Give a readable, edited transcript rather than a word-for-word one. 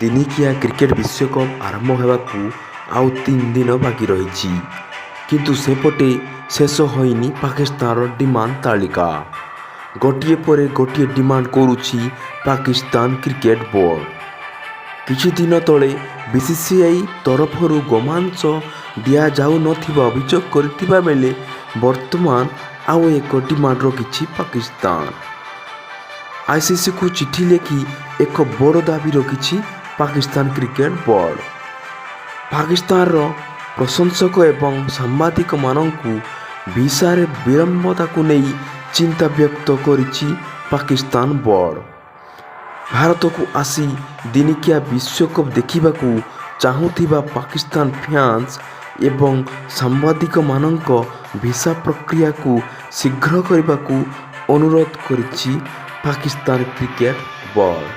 ଦିନିକିଆ କ୍ରିକେଟ ବିଶ୍ୱକପ୍ ଆରମ୍ଭ ହେବାକୁ ଆଉ 3 ଦିନ ବାକି ରହିଛି। କିନ୍ତୁ ସେପଟେ ଶେଷ ହୋଇନି ପାକିସ୍ତାନର ଡିମାଣ୍ଡ ତାଲିକା। ଗୋଟିଏ ପରେ ଗୋଟିଏ ଡିମାଣ୍ଡ କରୁଛି ପାକିସ୍ତାନ କ୍ରିକେଟ ବୋର୍ଡ। କିଛି ଦିନ ତଳେ ବିସିସିଆଇ ତରଫରୁ ଗୋମାଂସ ଦିଆଯାଉନଥିବା ଅଭିଯୋଗ କରିଥିବା ବେଳେ ବର୍ତ୍ତମାନ ଆଉ ଏକ ଡିମାଣ୍ଡ ରଖିଛି ପାକିସ୍ତାନ। ଆଇସିସିକୁ ଚିଠି ଲେଖି ଏକ ବଡ଼ ଦାବି ରଖିଛି ପାକିସ୍ତାନ କ୍ରିକେଟ ବୋର୍ଡ। ପାକିସ୍ତାନର ପ୍ରଶଂସକ ଏବଂ ସାମ୍ବାଦିକମାନଙ୍କୁ ଭିସାରେ ବିଳମ୍ବତାକୁ ନେଇ ଚିନ୍ତା ବ୍ୟକ୍ତ କରିଛି ପାକିସ୍ତାନ ବୋର୍ଡ। ଭାରତକୁ ଆସି ଦିନିକିଆ ବିଶ୍ୱକପ୍ ଦେଖିବାକୁ ଚାହୁଁଥିବା ପାକିସ୍ତାନ ଫ୍ୟାନ୍ସ ଏବଂ ସାମ୍ବାଦିକମାନଙ୍କ ଭିସା ପ୍ରକ୍ରିୟାକୁ ଶୀଘ୍ର କରିବାକୁ ଅନୁରୋଧ କରିଛି ପାକିସ୍ତାନ କ୍ରିକେଟ ବୋର୍ଡ।